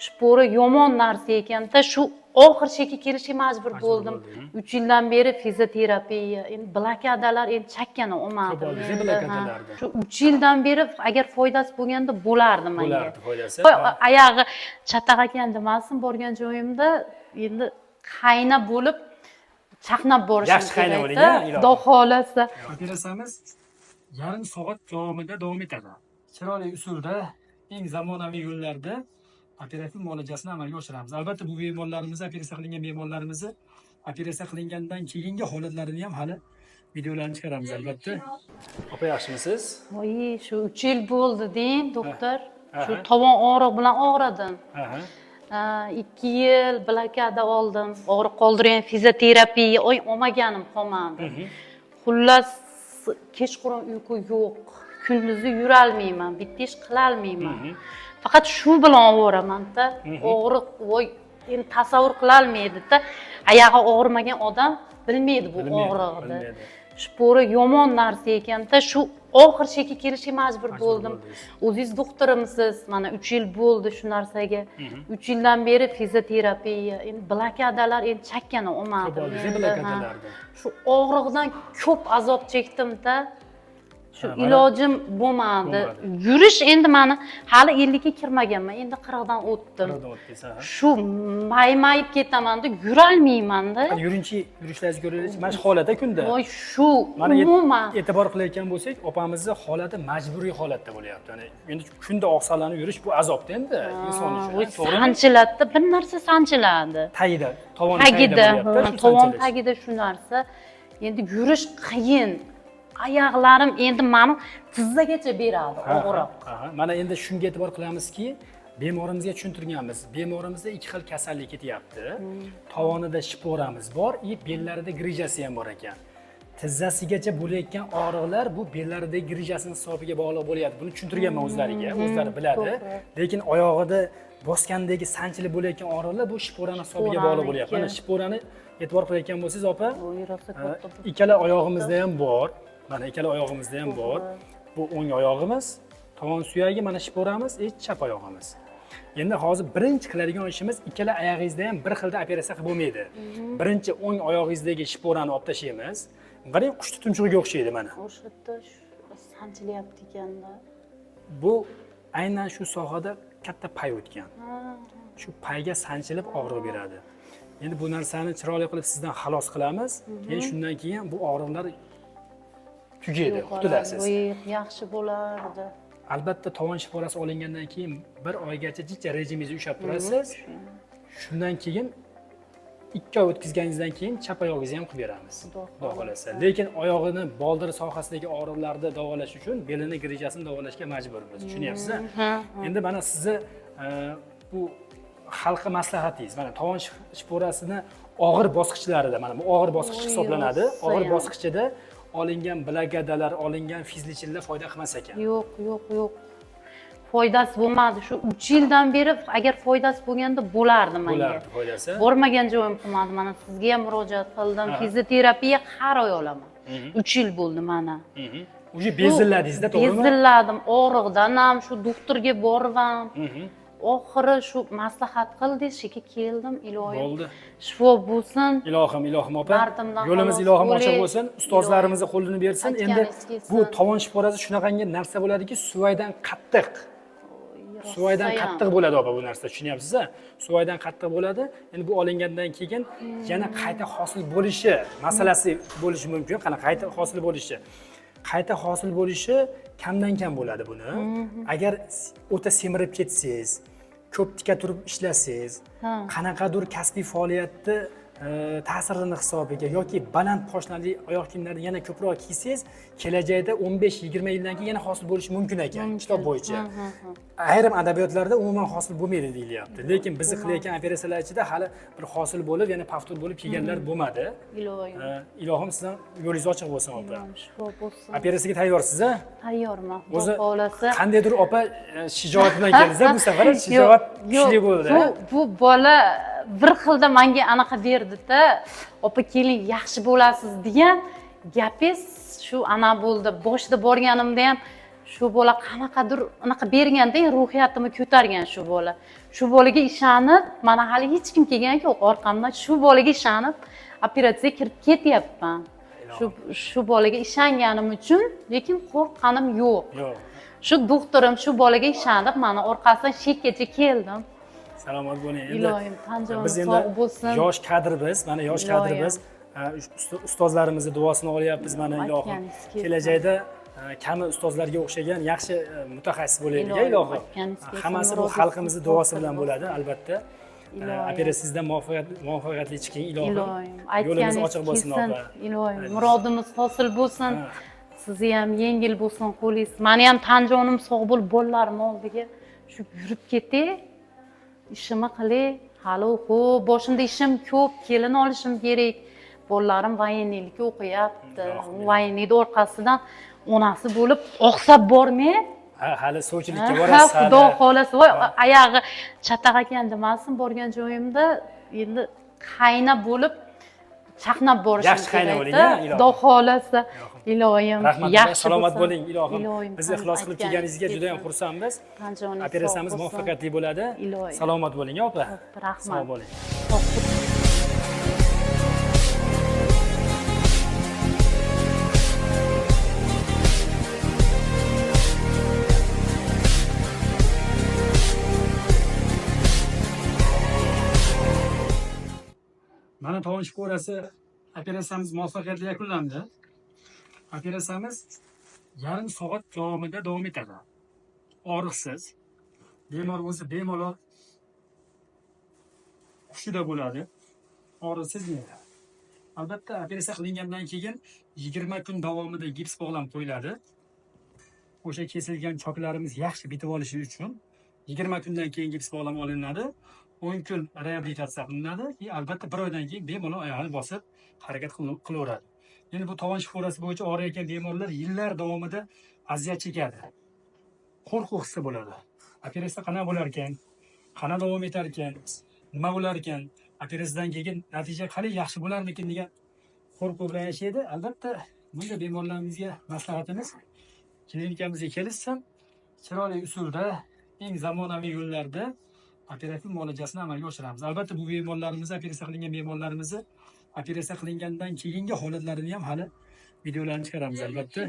Шпора yomon narsa ekanda, shu oxir chekka kelishga majbur bo'ldim. Bo'lding. 3 yildan beri fizioterapiya, endi blokadalar, endi chakkani olmadim. Ko'p oldingiz Endi, blokadalarni. Ha. Shu 3 yildan beri agar foydasi bo'lganda bo'lardi menga. Bo'lardi foydasi. Voy, oyog'i chataq ekan demasin, borgan joyimda endi qayna bo'lib chaqnab borishim Yaxshi qayna kerak-da. bo'ling, a, ilohim. Xudo xohlasa. Operatsiyamiz yarim soat davomida davom etadi. Chiroyli usulda, eng zamonaviy yo'llarda operativ muolajasini amalga oshiramiz. Albatta, bu bemorlarimizni, operatsiya qilingan bemorlarimizni operatsiya qilingandan keyingi holatlarini ham hali videolarni chiqaramiz albatta. Opa, yaxshimisiz? Voy, shu 3 yil bo'ldi deng, doktor. Shu tovon og'riq bilan og'ridim. 2 yil blokada oldim, og'riq qoldirgan fizioterapiya, oy, olmaganim qolmadi. Xullas, kechqurun uyqu yo'q, kunduzi yurolmayman, bitta ish qilolmayman, faqat shu bilan ovoramanda. Og'riq, voy, endi tasavvur qilolmaydida, oyog'i og'rimagan odam bilmaydi bu Bilmaydi, og'riqni. Bilmaydi. Шпора yomon narsa ekanda, shu oxir chekka kelishga majbur Majbur bo'ldim. bo'ldingiz. O'zingiz doktorimsiz, mana 3 yil bo'ldi shu narsaga. 3 yildan beri fizioterapiya, endi blokadalar, endi chakkani olmadim. Ko'p oldingiz Endi, ha. blokadalarni. Shu og'riqdan ko'p azob chekdimda, shu Ha, mana- ilojim bo'lmadi. Bo'lmadi. Yurish, endi mani hali 50ga kirmaganman, endi 40dan o'tdim. 40dan o'tdingiz, ha. Shu maymayib ketamanda, yurolmaymanda. Qani, yuringchi, yurishlaringizni ko'raylik. Mana shu holatda kunda. Voy, shu Mana umuman. e'tibor qilayotgan bo'lsak, opamizni holati majburiy holatda bo'lyapti. Ya'ni endi kunda oqsallanib yurish bu azobda endi inson uchun. Voy, To'g'rimi? Sanchiladida, bir narsa sanchiladi. Tagida, tovon tagida, bo'lyapti, ha, shu tovon sanchilish. tagida shu narsa. Endi yurish qiyin. Oyoqlarim endi mani tizzagacha beradi og'riq. Ha. Mana endi shunga e'tibor qilamizki, bemorimizga tushuntirganmiz. Bemorimizda ikki xil kasallik ketyapti. Tovonida шпора miz bor и bellarida грыжа si ham bor ekan. Tizzasigacha bo'layotgan og'riqlar bu bellaridagi грыжа sini hisobiga bog'liq bo'lyapti. Buni tushuntirganman o'zlariga, o'zlari biladi. Lekin oyog'ida bosgandagi sanchilib bo'layotgan og'riqlar bu шпора ni hisobiga bog'liq bo'lyapti. Mana шпора ni e'tibor qilayotgan bo'lsangiz, opa, Voy, rosa katta bu. Ikkala oyog'imizda ham bor. Mana ikkala oyog'imizda ham bor. Bu o'ng oyog'imiz, tovon suyagi, mana шпора miz, и chap oyog'imiz. Endi hozir birinchi qiladigan ishimiz, ikkala oyog'ingizda ham bir xilda operatsiya qilib bo'lmaydi. Birinchi o'ng oyog'ingizdagi шпора ni olib tashlaymiz. Qarang, qushni tumshug'iga o'xshaydi mana. O'sha yerda shu sanchilyapti ekanda. Bu aynan shu sohada katta pay o'tgan. Shu payga sanchilib og'riq beradi. Endi bu narsani chiroyli qilib sizdan xalos qilamiz. Keyin shundan keyin bu og'riqlar tugaydi, qutulasiz. Voy, yaxshi bo'lardi. Albatta, tovon шпора si olingandan keyin bir oygacha jicha rejimingizni ushlab turasiz. Shundan keyin 2 oy o'tkazganingizdan keyin chap oyog'ingizni ham qilib beramiz. Xudo Xudo xohlasa. Lekin oyog'ini boldir sohasidagi og'riqlarni davolash uchun belini грыжа sini davolashga majburmiz. Tushunyapsiz? Ha. Endi mana sizni bu xalqqa maslahatingiz. Mana tovon шпора sini og'ir bosqichlarida, mana bu og'ir bosqich Oy, hisoblanadi. rosa Og'ir ham. bosqichida olingan blokadalar, olingan физлечение lar foyda qilmas ekan. Yo'q, yo'q, yo'q, foydasi bo'lmadi. Shu 3 yildan beri agar foydasi bo'lganda bo'lardi menga. Bo'lardi foydasi. Bormagan joyim qolmadi. Mana sizga ham murojaat qildim. Fizioterapiya har oy olaman, 3 yil bo'ldi mana. Уже bezilladingizda, to'g'rimi? Bezilladim og'riqdan ham, shu doktorga borib ham. Oxiri shu maslahat qildingiz, shu yerga keldim, iloyim Bo'ldi. shifo bo'lsin. Ilohim, ilohim, opa. Dardimdan Yo'limiz xalos ilohim ochiq bo'ling. bo'lsin. Ustozlarimizni qo'lini bersin. Endi Aytganingiz kelsin. bu tovon шпора si shunaqangi narsa bo'ladiki, suvaydan qattiq. Suvaydan Rosayam. qattiq bo'ladi, opa, bu narsa. Tushunyapsiz a? Suvaydan qattiq bo'ladi. Endi bu olingandan keyin yana qayta hosil bo'lishi masalasi bo'lishi mumkin. Qana, qayta hosil bo'lishi. Qayta hosil bo'lishi kamdan kam bo'ladi buni. Agar o'ta semirib ketsangiz, ko'p tika turib ishlasangiz, qanaqadir kasbiy faoliyatni ta'sirini hisobiga yoki baland poshnali oyoq kiyimlarni yana ko'proq kiysangiz, kelajakda 15-20 yildan keyin yana hosil bo'lishi mumkin ekan, kitob bo'yicha. Ayrim adabiyotlarda umuman hosil bo'lmaydi deyilyapti. Lekin bizni qilayotgan operatsiyalar ichida hali bir hosil bo'lib, yana повтор bo'lib kelganlar bo'lmadi. Iloyim. Ilohim sizdan yo'lingiz ochiq bo'lsin, opa. Ilohim shifo bo'lsin. Operatsiyaga tayyorsiz a? Tayyorman, xudo O'zi xohlasa. qandaydir, opa, shijoat bilan keldingiz bu safar, shijoat Yo'q, kuchli bo'ldi. Bu bola bir xilda manga anaqa berdida, opa, keling, yaxshi bo'lasiz degan gapingiz shu ana bo'ldi. Boshida borganimda ham shu bola qanaqadir anaqa berganda, ruhiyatimni ko'targan shu bola. Shu bolaga ishonib, mana hali hech kim kelgani yo'q orqamdan, shu bolaga ishonib operatsiyaga kirib ketyapman. Shu bolaga ishonganim uchun, lekin qo'rqqanim yo'q. Yo'q. Shu doktorim, shu bolaga ishonib, mana orqasidan shekkacha keldim. Salomat bo'ling. Endi Iloyim, tan joni biz endi sog' bo'lsin. yosh kadrmiz, mana yosh Iloyim. kadrmiz. Ustozlarimizni duosini olyapmiz mana ilohim. Aytganingiz kelsin. Kelajakda kami ustozlarga o'xshagan yaxshi mutaxassis bo'laylik, Iloyim, ilohim. aytganingiz kelsin, Hammasi bu murodingiz xalqimizni duosi hosil bilan bo'lsin. bo'ladi albatta. Iloyim. Operatsiyangizdan muvaffaqiyatli chiqing ilohim. Iloyim, Yo'limiz aytganingiz ochiq bo'lsin kelsin. opa. Iloyim, murodimiz hosil bo'lsin. Ha. Sizni ham yengil bo'lsin qo'lingiz. Mani ham tan jonim sog' bo'lib, bolalarim oldiga shu yurib ketay, ishimni qilay. Hali xo'p, boshimda ishim ko'p, kelin olishim kerak. Bolalarim военный likka o'qiyapti. Ilohim. Военный da orqasidan onasi bo'lib oqsab bormay. Ha, hali sovchilikka Ha, borasiz hali. Xudo xohlasa, voy oyog'i chataq ekan demasin, borgan joyimda endi qayna bo'lib chaqnab borishim Yaxshi qayna kerak-da. bo'ling, ha, ilohim. Xudo xohlasa, iloyim, Rahmat, yaxshi salomat bo'lsin. bo'ling ilohim. Iloyim, Bizni ixlos qilib aytganingiz kelganingizga juda ham kelsin. xursandmiz. Tan joningiz sog' Operatsiyamiz bo'lsin. muvaffaqiyatli bo'ladi. Iloyim. Salomat bo'ling opa. Rahmat. Sog' bo'ling. Sog' bo'ling. Mana tovon shpurasi operatsiyamiz muvaffaqiyatli yakunlandi. Operatsiyamiz yarim soat davomida davom etadi. Og'riqsiz. Bemor o'zi bemalol hushida bo'ladi. Og'riq sezmaydi. Albatta operatsiya qilingandan keyin 20 kun davomida gips bog'lam qo'yiladi. O'sha kesilgan choklarimiz yaxshi bitib olishi uchun 20 kundan keyin gips bog'lam olinadi. 10 kun reabilitatsiya qilinadi va albatta bir oydan keyin bemalol oyog'ini bosib harakat qilaveradi. Endi bu tovon shpurasi bo'yicha og'riyotgan bemorlar yillar davomida aziyat chekadi. Qo'rquv hissi bo'ladi. Operatsiya qanaqa bo'lar ekan? Qana davom etar ekan? Nima bo'lar ekan? Operatsiyadan keyin natija qalay yaxshi bo'larmikin degan qo'rquv bilan yashaydi. Albatta bunday bemorlarimizga maslahatimiz klinikamizga kelishsin, chiroyli usulda, eng zamonaviy yo'llarda operativ muolajasini amalga oshiramiz. Albatta bu bemorlarimizni, operatsiya qilingan bemorlarimizni operatsiya qilingandan keyingi holatlarini ham hali videolarni chiqaramiz albatta.